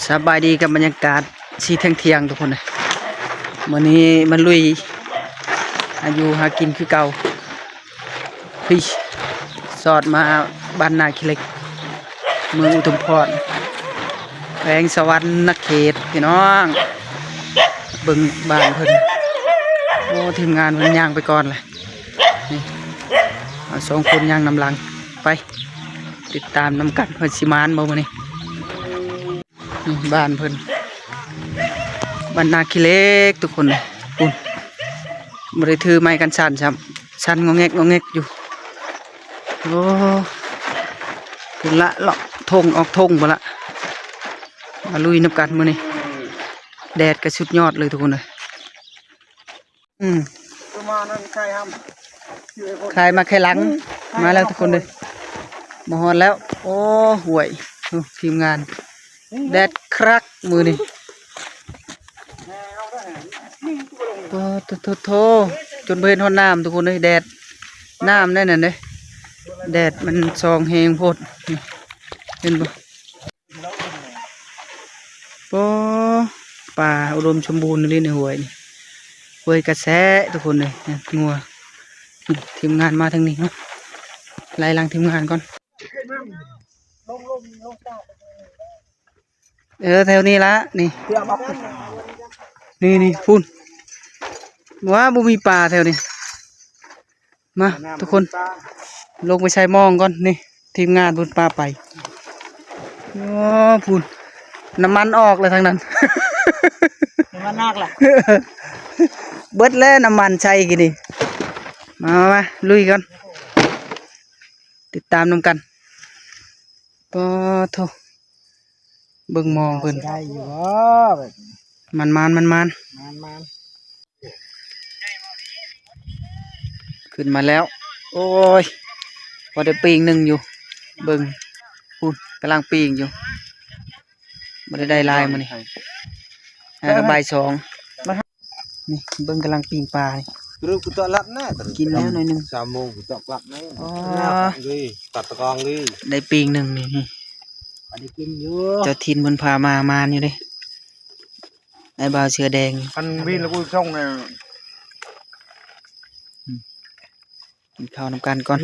ສະບາຍດີກັບບັນຍາກາດສີທ່ຽງໆ ທຸກຄົນເອີຍ. ມື້ນີ້ມາລຸຍຫາຢູ່ຫາກິນຄືເກົ່າ. ພີ່ ສອດມາບ້ານນາຂີ້ເຫຼັກ ເມືອງອຸທຸມພອນ ແຂວງສະຫວັນນະເຂດ ພີ່ນ້ອງ. ເບິ່ງບ້ານເພິ່ນ. ໂອ້ ທີມງານເພິ່ນຍ່າງໄປກ່ອນແຫຼະ. ນີ້ ເຮົາສອງຄົນຍ່າງນຳຫຼັງໄປ ຕິດຕາມນຳກັນວ່າຊິໝານບໍ່ມື້ນີ້. ນີ້ບ້ານເພິ່ນ ບ້ານນາຂີ້ເຫຼັກ ທຸກຄົນເອີຍ. ພຸ້ນ ບໍ່ໄດ້ຖືໄມ້ກັນສັ່ນຊ້ຳ ສັ່ນງອແງກງອແງກຢູ່. ໂອ້ ພຸ້ນລະ ເລາະທົ່ງອອກທົ່ງພຸ້ນລະ. ມາລຸຍນຳກັນມື້ນີ້ ແດດກໍສຸດຍອດເລີຍ ທຸກຄົນເອີຍ. ອືມ ປະມານນັ້ນ ຂາຍຫຳ ຂາຍມາຂາຍຫຼັງ. ອືມ ມາແລ້ວທຸກຄົນເດີ ມາຮອດແລ້ວ. ໂອ້ ຫ້ວຍ ໂອ້ ທີມງານ ແດດຄັກມື້ນີ້. ໂອ້ ໂທ້ໆໆ ຈົນບໍ່ເຫັນຮອດນ້ຳທຸກຄົນເອີຍ ແດດ ນ້ຳແນ່ນັ້ນເດ້. ແດດມັນສ່ອງແຮງໂພດ ນີ້ ເຫັນບໍ່? ໂອ້ ປ່າອຸດົມສົມບູນອີ່ຫຼີໃນຫ້ວຍນີ້ ຫ້ວຍກະແຊະທຸກຄົນເອີຍ. ງົວ ທີມງານມາທາງນີ້ເນາະ ໄລ່ຫຼັງທີມງານກ່ອນ. ເອີ ແຖວນີ້ລະ ນີ້ ນີ້ໆ ພຸ້ນ ວ່າບໍ່ມີປ່າແຖວນີ້. ມາທຸກຄົນ ລົງໄປໃສ່ມອງກ່ອນ. ນີ້ ທີມງານພຸ້ນພາໄປ. ໂອ້ ພຸ້ນ ນ້ຳມັນອອກແລ້ວທາງນັ້ນ ນ້ຳມັນອອກລະ ເບິດແລ້ວນ້ຳມັນໃສ່ກີ້ນີ້. ມາໆໆ ລຸຍກ່ອນ ຕິດຕາມນຳກັນ. ປາໂທ້ ເບິ່ງມອງເພິ່ນ ໄດ້ຢູ່ບໍ່? ມັນມານ ມັນມານ ມັນມານ ຂຶ້ນມາແລ້ວ. ໂອ້ຍ ພໍໄດ້ປີ້ງໜຶ່ງຢູ່. ເບິ່ງ ພຸ້ນ ກຳລັງປີ້ງຢູ່. ບໍ່ໄດ້ໄດ້ຫຼາຍມື້ນີ້ ຫາກັນບ່າຍສອງ. ນີ້ເບິ່ງກຳລັງປີ້ງປານີ້ ກິນແລ້ວໜ້ອຍໜຶ່ງ. ສາມໂມງ ໄດ້ປີ້ງໜຶ່ງນີ້. ໄດ້ກິນຢູ່ ເຈົ້າຖິ່ນເພິ່ນພາມາ ມານຢູ່ເດ້ ໄອ້ບ່າວເສືອແດງ. ອັນວິນລະກູສົ່ງນະ ອືມ ກິນເຂົ້ານຳກັນກ່ອນ.